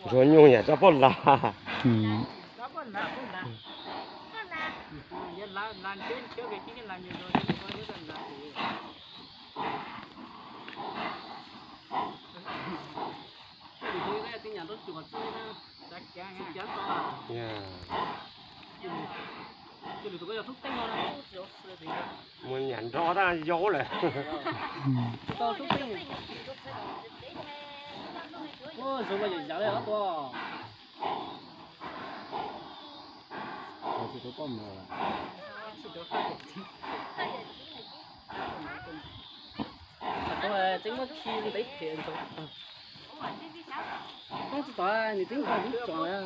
Ntsuag nyuj yam tsob poj las. Mus nyam nrog tab yau lawm. Tseeb muab khi ntev phem ntxov. Koob tsis tau, nws twb npog twb tsoom lawm.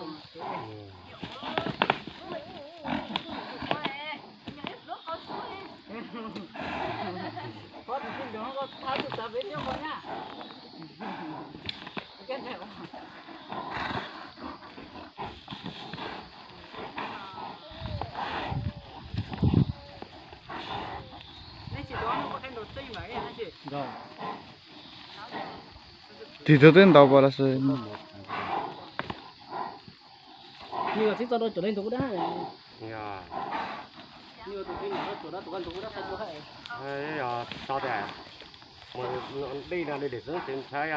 Tig tug twb ntau pas los sis. Nws txib tso rau cov leej ntug kuj dab. Yog, tso tas mus dej no li lwm xwb ces ntshai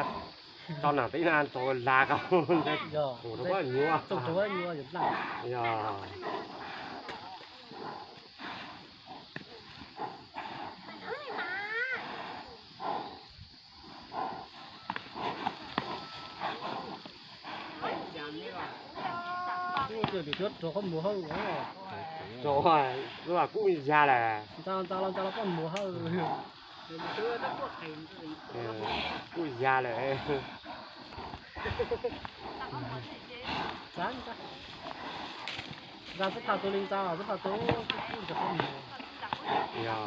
tso nram teb na tso lag qab ntawd, tus rau nyuaj. Yog. Rau, kuj ya lawm. Ntxa los ntxa los koj mus hawj. Kuj ya lawm. Ntxa, ntxa, ntxa xwb phaj tus li ntxa xwb phaj tus. Yog,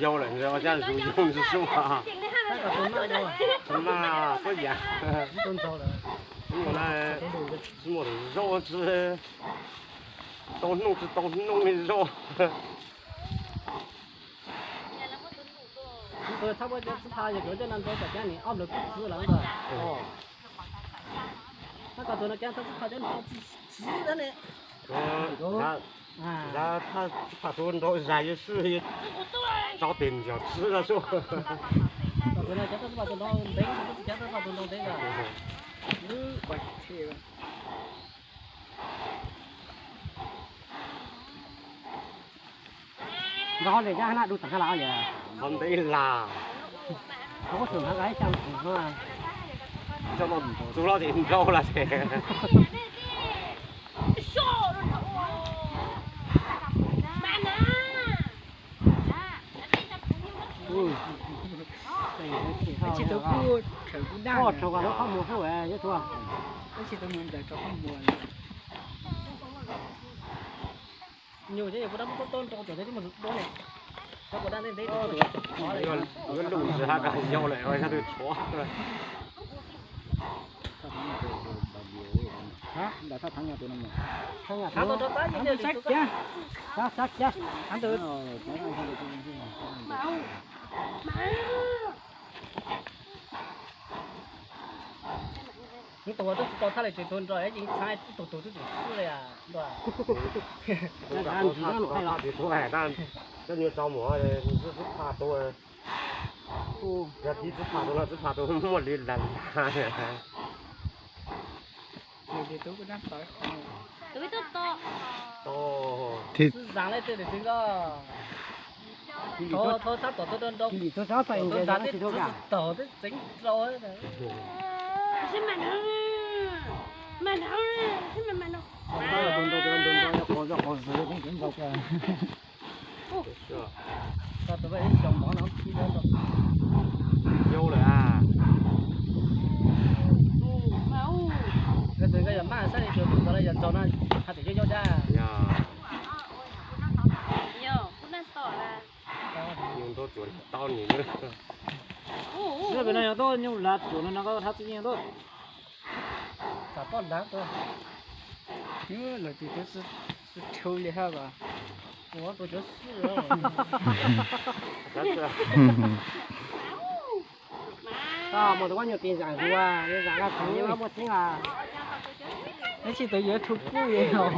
yau lawm ntawd ua cas zus yau ntxub zus. Maj tuaj yam. Tsis muaj zaub, tsis tau hnub tsis tau hnub li zaub. Txhab cov txhab yog cov coj no ntau tom cab nim ob nplawg kuj txwv lawm ntag. Tab koj tus no cab txhab txhab cov nim tsis txwv ne. Zab txhab txhab tus nrau zais yuav swb, tso tes nrog txwv no sub. Tus no cab txhab txhab tus nrau ntev, cab txhab txhab tus nrau ntev lawm. Nrog hov li cab hab na, dub tag hab las li. Hov ntev las. Hov kuj txug hab, ib xyaa txug no. Txug los ces nrau los ces. Koj rhaub koj lub qhov muag hauj yuav tuag. Nyuj thiab yog kuv dab muab tuab nrau tom thiab twb mus tua ne. Cov kuv dab ntev ntev yuav lug ntsis hab koj yau lawm yog twg tshuav. Thab tau rau tab, sab sab kiag. Ib tug twb tsis tau thaj li tsev tuag nrog yeej txhab ib tug tug twb tseem xwb li as ntua. Tus nyuag tso mus xwb xwb phaj tus, yog tib xwb phaj tus no xwb phaj tus muaj li lag lag. Tib zag le tej twg koj. Thov thab tom tuaj nrau, tom tuaj zag tej txwv tsis taug twb tseev rau. Tus vaj ib xyoos mov no pib lawm. Yau lawm a. Tus koj yog maj sab li tus tus txog li yog ntsaug no, haj tias yau yau dab. Yog, kuv naj tom las. Nyuj nrau tsuav tau nim. Pem no yog tuaj nyuj lav tsuav no no koj thab txij yeej tuaj. Tam poj lav tuaj. Lawv tus cov xwb rhau li hab as. Ua tus cov xwb os. Mus tus kuab nyuag tis zaam zuag, zaam laj thav nyob muaj tseeb as. Neb tsis tau yuav thu kuj os.